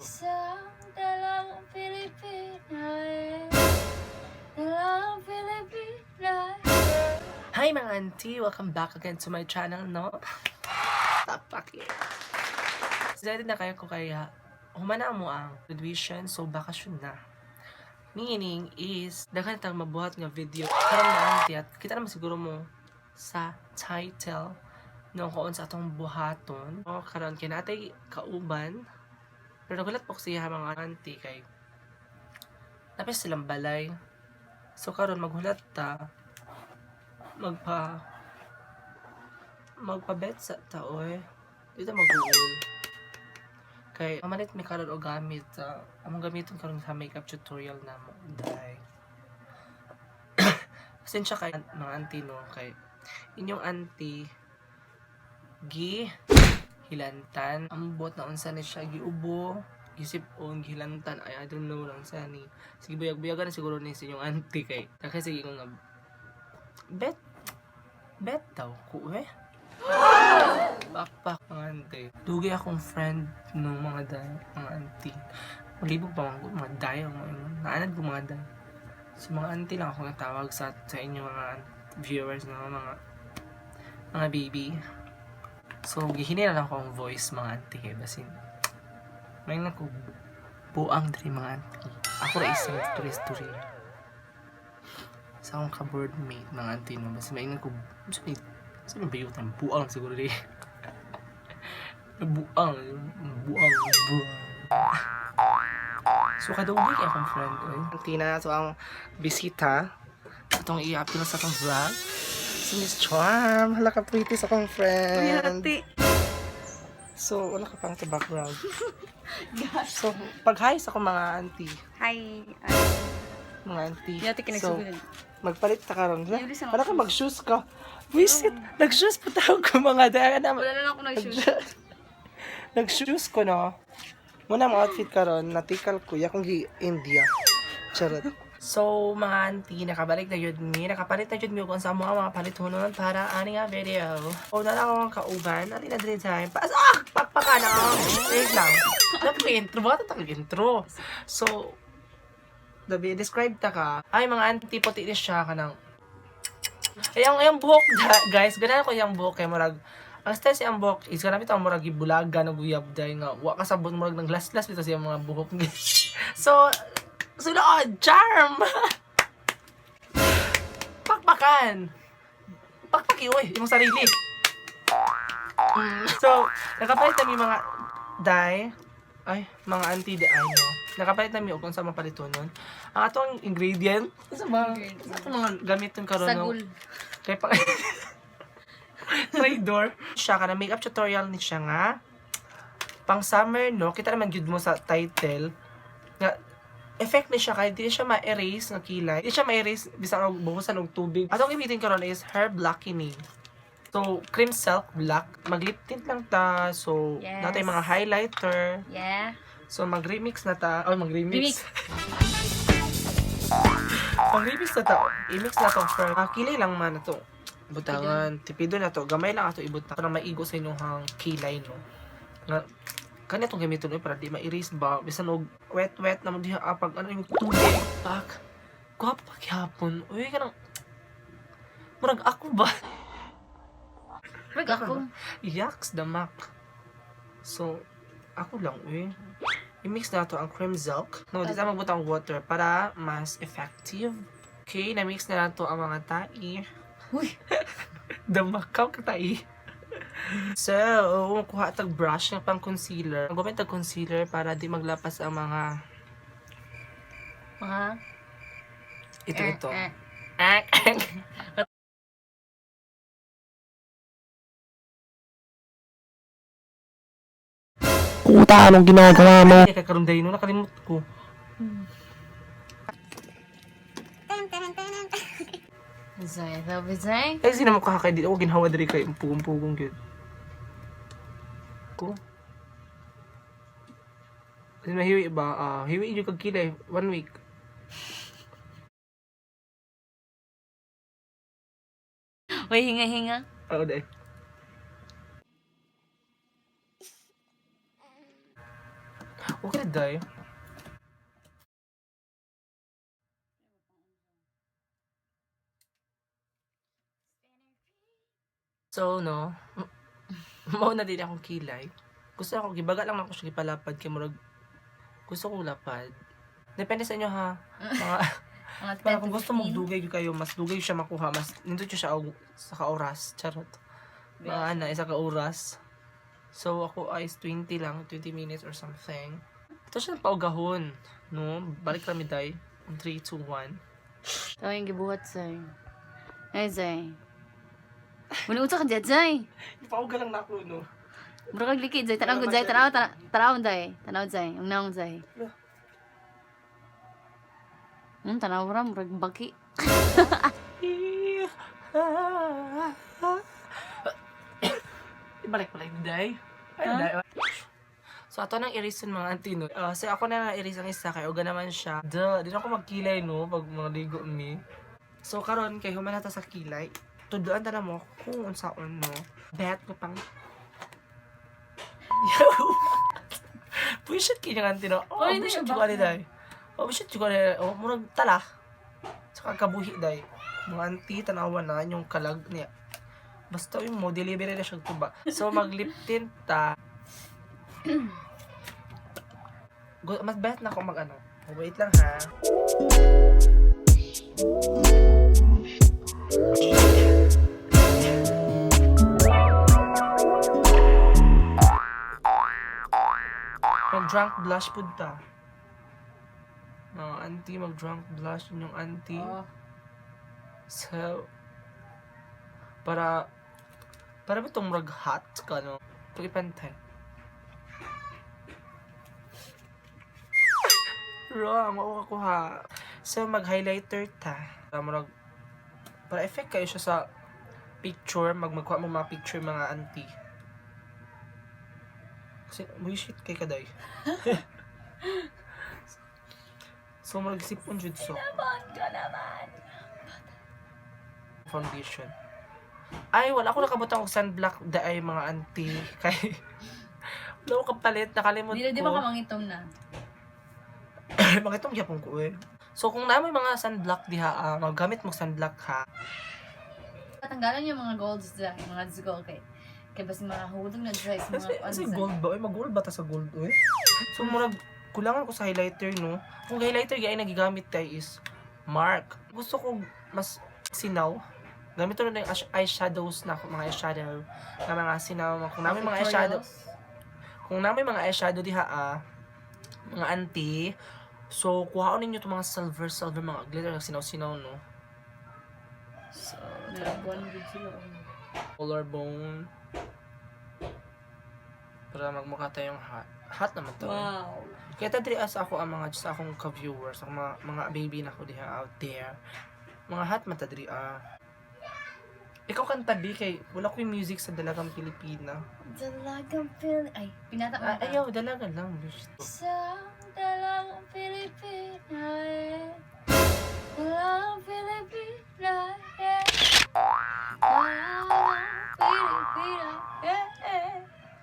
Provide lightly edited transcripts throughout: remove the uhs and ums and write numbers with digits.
Isang dalang Pilipina, dalang Pilipina. Hi, mga auntie! Welcome back again to my channel, no? Tapak eh. Excited na kayo ko kaya humana mo ang graduation, so bakasyon na. Meaning is, daghan tang mabuhat nga video. Karon, mga auntie, at kita naman siguro mo sa title no kung sa atong buhaton. O, karon kay natay kauban. Pero nagulat po ko siya, mga auntie, kay napis silang balay. So karon maghulat ta, magpabet sa tao eh. Dito mag-uul. Kay mamalit mi karon og gamit sa among gamiton karon sa makeup tutorial na mo. Dai. Pasensya kay mga auntie, no, kay inyong auntie gi hilantan ambot na unsa ni siya, giubo, gisip-on, gihilantan, ay, I don't know lang unsa ni. Sige, buyag-buyagan na siguro ni sa inyong auntie kay kasi sige ko nga bet bet daw ko eh. Bakpak, mga auntie. Dugay akong friend no mga day, mga auntie. Malibog pa mga, mga day, mga naanad ko mga day. So mga auntie lang ako natawag sa inyo mga viewers no, mga baby. So gihini na lang ko ang voice, mga auntie, kay basin may ko buang diri, mga auntie. Ako ra isang story story sa akong ka-board mate, mga auntie, no, basta maingon ko sa may bayutan buang siguro di buang buang buang. So kadugay kay akong friend oy. Auntie na so ang bisita atong i-upload sa atong vlog, si Miss Charm. Hala ka pretty sa akong friend. So wala ka pang sa background, so pag hi sa akong mga auntie. Hi. Mga auntie. Yati So kinagsugunod. Magpalit ta karon. Yuli sa mga Para ka mag-shoes ka. Wisit, nag-shoes pa tawag ko, mga daya na. Wala na lang ako nag-shoes. Nag-shoes ko, no. Muna ang outfit karon, natikal ko ya kung gi India. Charot. So, mga auntie, nakabalik na yun mi. Nakapalit na yun mi kung sa mga palitonon para ani nga video. O, na lang akong kauban. Ali na diri time. Pas, ah! Pakpaka na! Wait lang. Nag-intro. Bakit ito intro? So, dabi, describe ta ka. Ay, mga auntie, puti ni siya ka ng ay, ang buhok, guys, ganaan ko yung buhok kay murag, ang style sa iyang buhok is kanami ang murag gibulaga ng guyab day nga wa kasabot, murag nang laslas bitaw siya mga buhok. So, sulod, charm! Pakpakan! Pakpaki, uy, imong sarili. So, nakapalit kami mga day, ay, mga auntie di ay, no. Nakapalit nami og unsa mapalito nun. Ang atong ingredient, sa mga, sa atong mga gamiton karon, no? Sagol. Kay pa Trader. Siya ka na makeup tutorial ni siya nga. Pang summer, no? Kita naman gyud mo sa title nga effect ni siya kay di siya ma-erase nga kilay. Di siya ma-erase bisan og buhusan og tubig. Atong gamitin karon is hair blackening. So, cream silk black. Mag-lip tint lang ta. So, natay mga highlighter. So, mag-remix na ta. Oh, mag-remix. Remix. Mag-remix na ta. I-mix na to first. Ah, kilay lang man na to. Butangan. Tipido na to. Gamay lang ato ibutang. Para maigo sa inyong kilay, no? Nga, kanya itong gamiton eh, para di ma-erase ba. Bisan og wet-wet na mo diha ah, pag ano yung tubig. Pak. Gwapo pa gyapon. Uy, kanang murag ako ba? Wag ako. Yaks, damak. So, ako lang, eh. I-mix na to ang cream silk. No, di ta magbutang water para mas effective. Okay, na-mix na nato ang mga tai. Uy. Damak ka ka tai. So, kuha tag brush ng pang concealer. Ang gawin tag concealer para di maglapas ang mga Mga ito ito. Eh, Eh, eh. Puta, anong ginagawa mo? Ay, kakaroon dahil no, nakalimot ko. Bizay, daw bizay. Ay, sino mo kakay dito? Ako ginhawa diri kay umpugong-pugong gyud. Ko. Kasi mahiwi ba? Ah, hiwi yung kag kilay. One week. Uy, hinga-hinga. Oo, dahil. Okay na, day. So, no, mao na din akong kilay. Gusto ako, gibaga lang ako siya gipalapad kay murag gusto kong lapad. Depende sa inyo ha. Mga, Mga para 10 kung to gusto mong 15. dugay gyud kayo, mas dugay siya makuha, mas nindot siya og sa ka oras, charot. Mga ana, isa ka oras. So ako ay 20 lang, 20 minutes or something. Ito siya paugahon, no? Balik kami day. 3, 2, 1. Ito yung gibuhat, Zay. Ay, Zay. Muna ka dyan, Zay. Ipauga lang na ako, no? Mura kag likid, Zay. Tanaw ko, Zay. Tanaw, tanaw, tanaw, Zay. Tanaw, Zay. Ang naong, Zay. Tanaw ra, murag baki. Ibalik pala yung day. Ay, day. So, ato nang erase mga auntie, no? So, ako na na-erase ang isa, kay uga naman siya. Duh, di na ako magkilay, no? Pag mga ligo mi. So, karon kay human na ta sa kilay. Tuduan ta na mo kung unsaon, no? Bet ko pang... Yo! Bullshit kay niyang auntie, no? Oh, Oy, bullshit hindi, ko ani, day. Oh, bullshit ko ani. Oh, murag tala. Tsaka kabuhi, day. Mga auntie, tanawa na yung kalag niya. Basta yung mo, delivery na siya tuba. So, mag-lip tint ta. Mas bet na ako mag ano. Oh, wait lang ha. Mag-drunk blush pud ta. Mga auntie, mag-drunk blush yun yung auntie. Oh. So, para, para ba itong murag hot ka, no? Pag-ipantay. Wrong, mao ko ha. So, mag-highlighter ta. Para murag, para effect kayo siya sa picture, magkuha mo mga picture mga auntie. Kasi, bullshit kay kaday. So, murag sipon jud so. Naman ka naman. Foundation. Ay, wala ko nakabutang og sunblock daay mga auntie. Kay wala ko kapalit, nakalimot Di, ko. di ba ka mangitom na? Mga itong gyapon ko eh. So kung na may mga sunblock diha, maggamit mo sunblock ha. Tanggalan yung mga golds dyan, mga gold kay. Kay basta mga hulog na dry sa mga Kasi, kasi gold ba? Ay, mag-gold ba ta sa gold eh? So murag kulangan ko sa highlighter no. Kung highlighter gyud ay nagigamit tayo is Mark. Gusto ko mas sinaw. Gamit ko na yung eyeshadows na mga eyeshadow na mga sinaw. Kung namin mga eyeshadow, kung namin mga eyeshadow diha mga auntie, so kuhaon ninyo itong mga silver silver mga glitter na sinaw-sinaw no. So, Nalabuan gud sila. collarbone para magmukha tayong hot. Hot naman to. Eh. Wow. Kaya tadri as ako ang mga sa akong ka-viewers, ang mga baby na ko diha out there. Mga hot man tadri ah. Ikaw kanta bi kay wala ko yung music sa Dalagang Pilipina. Dalagang Pil... Ay, pinata mo Ah, ka. ayaw, dalaga lang. Bitch. Sa dalagang Pilipina eh. Dalagang Pilipina eh. Dalagang Pilipina eh. Eh.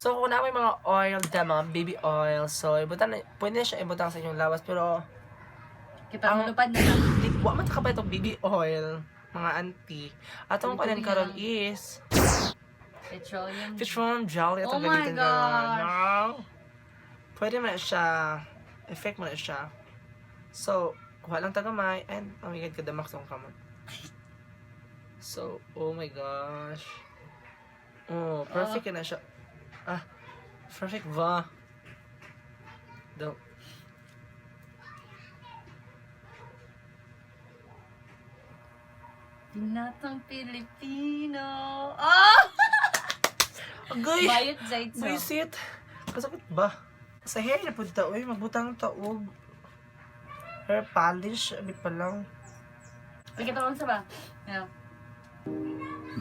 So, kung na may mga oil dyan, mga baby oil, so, ibutan na, pwede na siya ibutang sa inyong lawas, pero, Kaya parang malupad na lang. di, wa man ka pa itong baby oil, mga auntie. At ang kanan karon is, Petroleum. petroleum jelly. Oh Atong my gamitin karon. gosh. No? Pwede mo na siya, effect mo na siya. So, kuha lang tagamay, and, oh my God, kadamak sa akong kamot. So, oh my gosh. Oh, perfect na siya. Ah, perfect ba? Daw. Binatang Pilipino. Oh! Agay! Bayot Zaitso. Buisit! Kasakit ba? Sa hair na punta, uy, magbutang taog. Hair polish, abi pa lang. Sige, tawag sa ba? Yeah.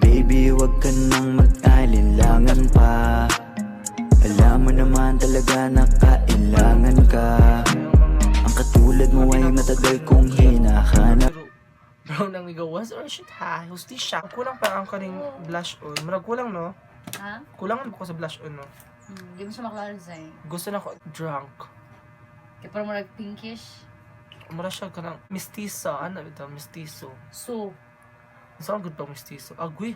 Baby, wag ka nang mag-alinlangan pa. Alam mo naman talaga na kailangan ka. Yung mga Ang katulad mo ay matagal kong hinahanap. Pero, brown ang igawas or shit ha, hustisya. Kulang pa ang kaning blush on. Murag kulang no? Ha? Kulang ko sa blush on no? Di mo siya maklaro, Zay. Gusto na ko drunk. Kay parang murag pinkish. Mura siya kanang mestiza. Ano ito? Mestizo. So, Saan good pag mestizo? Agui.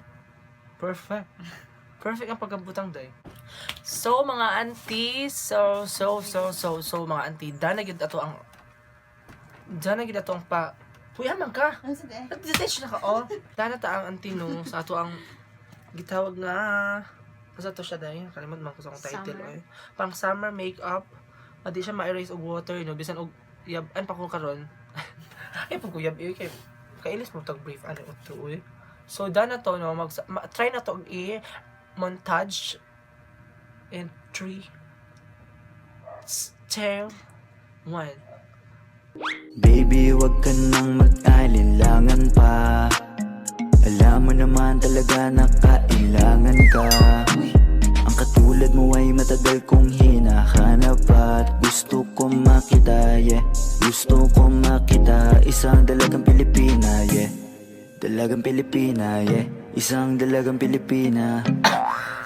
Perfect. Perfect ang pagkabutang day. So mga auntie, so so so so so mga auntie, dana gyud ato ang dana gyud ato ang pa. Kuya man ka. ano sa day? Nag-detach na ka, oh. Dana ta ang auntie no sa ato ang gitawag nga asa to siya day, kalimot man ko sa akong title Summer. oy. Pang summer makeup. Adi siya ma-erase og water no bisan og yab-an pa ko karon. Ay pag ko yab eh, kay kailis mo tag brief ano to oy. So dana to no mag try na to og i montage in 3, 2, 1. Baby, wag ka nang mag-alinlangan pa. Alam mo naman talaga na kailangan ka. Ang katulad mo ay matagal kong hinahanap at gusto ko makita, yeah. Gusto ko makita. Isang dalagang Pilipina, yeah. Dalagang Pilipina, yeah. Isang dalagang Pilipina.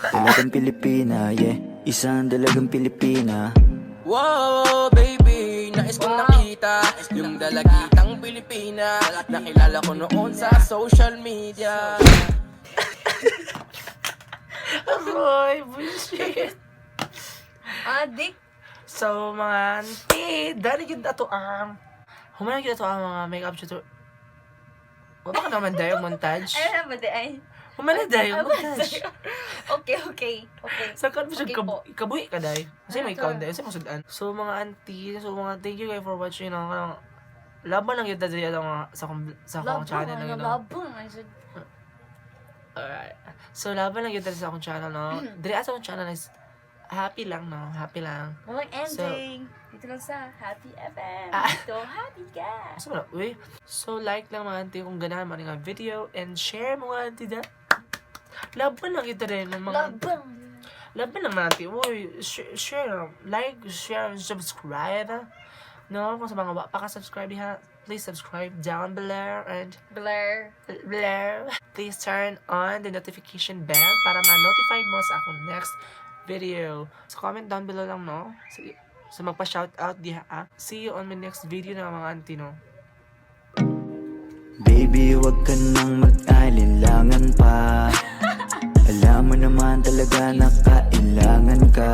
Dalagang Pilipina, yeah. Isang dalagang Pilipina. Wow, baby, nais kong nakita yung dalagitang Pilipina. Nakilala ko noon sa social media. Aroy, bullshit. Adik! So, mga auntie, dali gyud ato ang human gyud ato ang mga makeup tutorial. Wala ka naman dayo montage. Ano na ba di ay? Human na dayo montage. Okay. Sa kan siya Okay po. kabuhi ka day. Kasi may Ano to? count day, kasi masudan. So mga auntie, so mga thank you guys for watching no. Kanang laban lang gyud dali atong mga sa akong channel Labang, no. ano, labang. Ay, so, Alright. So laban lang gyud dali sa akong channel no. Diri sa akong channel is happy lang no, happy lang. walang So- ending. Dito lang sa Happy FM. Ah. Dito, happy ka. Asa man na? Uy. So, like lang mga auntie kung ganahan mo nga video and share mo mga auntie da. Laban lang kita rin ng mga... Labang. Laban lang mga auntie. Uy, share, like, share, and subscribe. No, kung sa mga wa pa ka-subscribe diha, please subscribe down below and Blur. below. Please turn on the notification bell para ma-notify mo sa akong next video. So, comment down below lang, no? Sige. So, magpa-shoutout diha, ah. See you on my next video na mga auntie, no? Baby, wag ka nang mag-alinlangan pa. Alam mo naman talaga na kailangan ka.